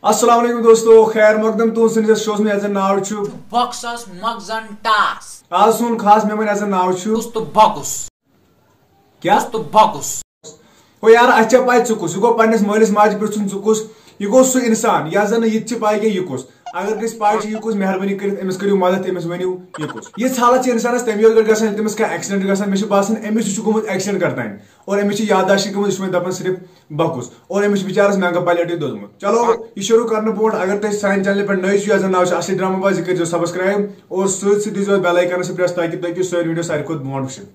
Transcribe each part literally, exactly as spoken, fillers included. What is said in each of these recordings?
السلام علیکم دوستو، خیر مقدم تُہُنٛد سٲنِس یتھ شوس منٛز یتھ زن ناو چھُ۔ بۄکسس مغزن ٹاس۔ آز سون خاص مہمان یتھ زن ناو چھُ۔ کُس تہٕ بۄکُس۔ کیٛاہ؟ کُس تہٕ بۄکُس۔ ہو یار، اَسہِ چھےٚ پَے ژٕ کُس؟ یہِ گوٚو پننِس مٲلِس ماجہِ پرٛژھُن ژٕ کُس؟ یہِ گوٚو سُہ اِنسان یَس زَن نہٕ یہِ تہِ چھِ پَے کینٛہہ یہِ کُس۔ اگر کٲنٛسہِ پَے چھِ یہِ کُس، مہربٲنی کٔرِتھ أمِس کٔرِو مدد، أمِس ؤنِو یہِ کُس۔ یِژھ حالت چھِ اِنسانَس تَمہِ یوت گژھان ییٚلہِ تٔمِس کانٛہہ accident گژھان۔ مےٚ چھُ باسان أمِس تہِ چھُ گوٚمُت accident کَرتام اور أمِس چھِ یادداشت گٔمٕژ، یہِ چھُ وۄنۍ دَپان صرف بۄکُس اور أمِس چھُ بِچارَس مٮ۪نٛگہٕ پَلیٹٕے دوٚدمُت۔ چلو، یہِ شروٗع کَرنہٕ برونٛٹھ اگر تُہۍ سانہِ channel پٮ۪ٹھ نٔوۍ چھِو یَتھ زَن ناو چھُ اَصلی ڈرٛاما باز، یہِ کٔرۍزیو subscribe اور سۭتۍ سۭتۍ دیٖزیو bell icon-َس تہِ press تاکہِ تُہۍ ہیٚکِو سٲنۍ video ساروی کھۄتہٕ برونٛٹھ وٕچھِتھ۔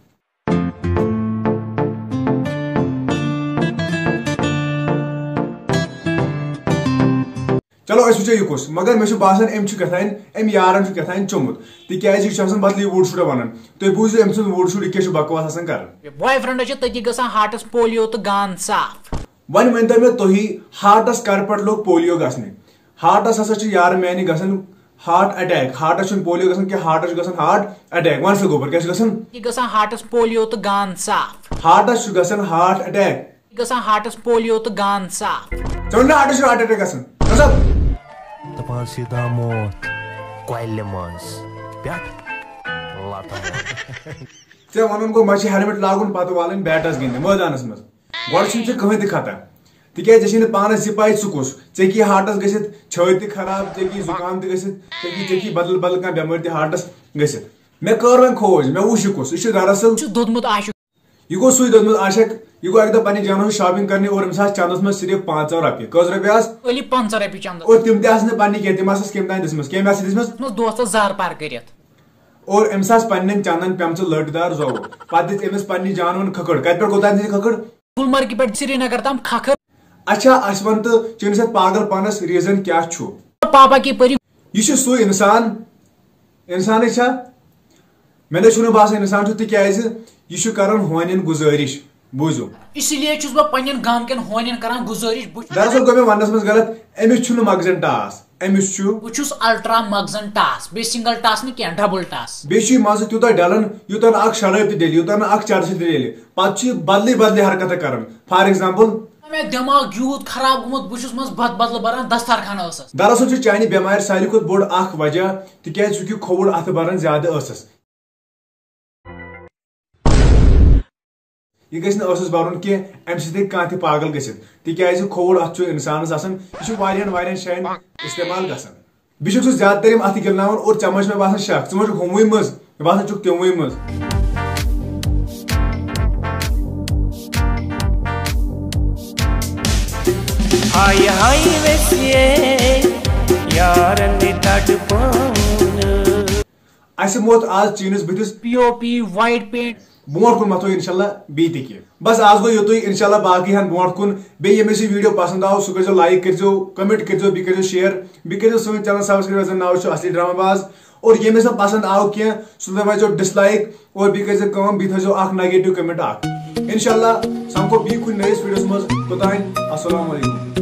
چلو أسۍ وٕچھو یہِ کُس، مگر مےٚ چھُ باسان أمۍ چھُ کیٛاہ تام، أمۍ یارن چھُ کیٛاہ تام چوٚمُت، تِکیٛازِ یہِ چھُ آسان بدلٕے وُڈ شُڈا ونان۔ تُہۍ بوٗزِو أمۍ سُنٛد وُڈ شُڈ یہِ کیٛاہ چھُ بکواس آسان کران۔ Boyfriend چھِ تٔتی گژھان heart-س polio تہٕ گان صاف۔ وۄنۍ ؤنۍ تو مےٚ تُہی، heart-س کر پٮ۪ٹھ لوٚگ polio گژھنہِ؟ Heart-س ہسا چھُ یارٕ میانہِ گژھان heart attack۔ Heart-س چھُنہٕ polio گژھان کینٛہہ، heart-س چھُ گژھان heart attack۔ وَن سا گوٚبُر، کیٛاہ چھُ گژھان؟ یہِ گژھان heart-س polio تہٕ گان صاف۔ Heart-س چھُ گژھان heart attack۔ یہِ گژھان heart-س polio تہٕ گان صاف۔ ژےٚ ووٚن مےٚ heart-س چھُ heart attack گژھان۔ مطلب؟ دپان سیٖدھا موت کۄلہِ منٛز پٮ۪ٹھ لتہٕ۔ ژےٚ وَنُن گوٚو، مےٚ چھِ helmet لاگُن، پتہٕ والٕنۍ bat-س گِنٛدنہِ مٲدانَس منٛز۔ گۄڈٕ چھُنہٕ ژےٚ کٕہٕنۍ تہِ خطا، تِکیٛازِ ژےٚ چھے نہٕ پانَس یہِ پَے ژٕ کُس۔ ژےٚ ہیٚکی heart-س گٔژھِتھ چھٲتۍ تہِ خراب، ژےٚ ہیٚکی زُکام تہِ گٔژھِتھ، ژےٚ ہیٚکی، ژےٚ ہیٚکی بدل بدل کانٛہہ بٮ۪مٲرۍ تہِ heart-س گٔژھِتھ۔ مےٚ کٔر وۄنۍ کھوج، مےٚ وُچھ یہِ کُس، یہِ چھُ دراصل، یہِ چھُ دوٚدمُت عاشق۔ یہِ گوٚو سُے دوٚدمُت عاشق، یہِ گوٚو اَکہِ دۄہ پننہِ جانہٕ ہٕنٛز shopping کرنہِ اور أمِس آسہٕ چندس منٛز صرف پانٛژھ ساس رۄپیہِ۔ کٔژ رۄپیہِ آسہٕ؟ خٲلی پانٛژھ ساس رۄپیہِ چندس۔ اور تِم تہِ آسہٕ نہٕ پننہِ کینٛہہ، تِم آسَس کٔمۍ تام دِژمٕژ۔ کٔمۍ آسہٕ دِژمٕژ؟ دِژمٕژ دوستس زر پار کٔرِتھ۔ اور أمِس آسہٕ پننٮ۪ن چندن پیمژٕ لٔٹ دار زوٚو۔ پتہٕ دِژ أمِس پننہِ جانہٕ ہُنٛد کھکھٕر۔ کتہِ پٮ۪ٹھ کوٚت تام دِژ یہِ کھکھٕر؟ گلمرگہِ پٮ۪ٹھ سرینگر تام کھکھٕر۔ اچھا، اَسہِ وَن تہٕ چٲنِس یَتھ پاگل پانَس reason کیٛاہ چھُ؟ پاپا کی پٔرِو۔ یہِ چھُ سُے اِنسان، اِنسانٕے چھا؟ مےٚ نَے چھُنہٕ باسان اِنسان چھُ، تِکیٛازِ یہِ چھُ کَران ہونٮ۪ن گُزٲرِش۔ بوٗزِو۔ اسی لیے چھُس بہٕ پننٮ۪ن گامہٕ کٮ۪ن ہونٮ۪ن کران گُزٲرِش، بہٕ دراصل گوٚو مےٚ وننَس منٛز غلط، أمِس چھُنہٕ مغزن ٹاس، أمِس چھُ۔ بہٕ چھُس ultra مغزن ٹاس، بیٚیہِ single ٹاس نہٕ کینٛہہ، double ٹاس۔ بیٚیہِ چھُ یہِ منٛزٕ تیوٗتاہ ڈلان، یوٗتاہ نہٕ اکھ شرٲبۍ تہِ ڈلہِ، یوٗتاہ نہٕ اکھ چرس تہِ ڈلہِ۔ پتہٕ چھُ یہِ بدلٕے بدلٕے حرکتہٕ کران۔ For example، مےٚ دٮ۪ماغ یوٗت خراب گوٚمُت، بہٕ چھُس منٛزٕ بتہٕ بدلہٕ بران دسترخوان ٲسس۔ دراصل چھُ چانہِ بٮ۪مارِ ساروی کھۄتہٕ بوٚڑ اکھ وجہ، تِکیازِ ژٕ چھُکھ یہِ کھووُر اتھٕ بران زیادٕ ٲسس۔ یہِ گژھِ نہٕ ٲسس برُن کینٛہہ، امہِ سۭتۍ ہیٚکہِ کانٛہہ تہِ پاگل گٔژھِتھ، تِکیازِ کھووُر اتھٕ چھُ انسانس آسان، یہِ چھُ واریاہن واریاہن جاین استعمال گژھان۔ بیٚیہِ چھُکھ ژٕ زیادٕ تر یِم اتھٕ گِلناوان اور ژےٚ منٛز چھُ مےٚ باسان شک، ژٕ ما چھُکھ ہُموٕے منٛز، مےٚ باسان چھُکھ تِموٕے منٛز۔ ہاے ہاے ویسیے یارن تڑپان۔ اسہِ موت آز چیٖنس بٕتھِس۔ P O P، white paint۔ برونٛٹھ کُن متھو انشاءاللہ بیٚیہِ تہِ کینٛہہ۔ بس آز گوٚو یُتُے، انشاءاللہ باقٕے ہن برونٛٹھ کُن۔ بیٚیہِ ییٚمِس یہِ video پسند آو، سُہ کٔرۍزیو like، کٔرۍزیو comment، کٔرۍزیو، بیٚیہِ کٔرۍزیو share، بیٚیہِ کٔرۍزیو سٲنۍ channel subscribe، یتھ زن ناو چھُ اصلی ڈرامہ باز۔ اور ییٚمِس نہٕ پسند آو کینٛہہ، سُہ دبٲیزیو dislike اور بیٚیہِ کٔرۍزیو کٲم، بیٚیہِ تھٲیزیو اکھ negative comment اکھ۔ انشاءاللہ سمکھو بیٚیہِ کُنہِ نٔیِس videoس منٛز۔ توٚتام السلام علیکم۔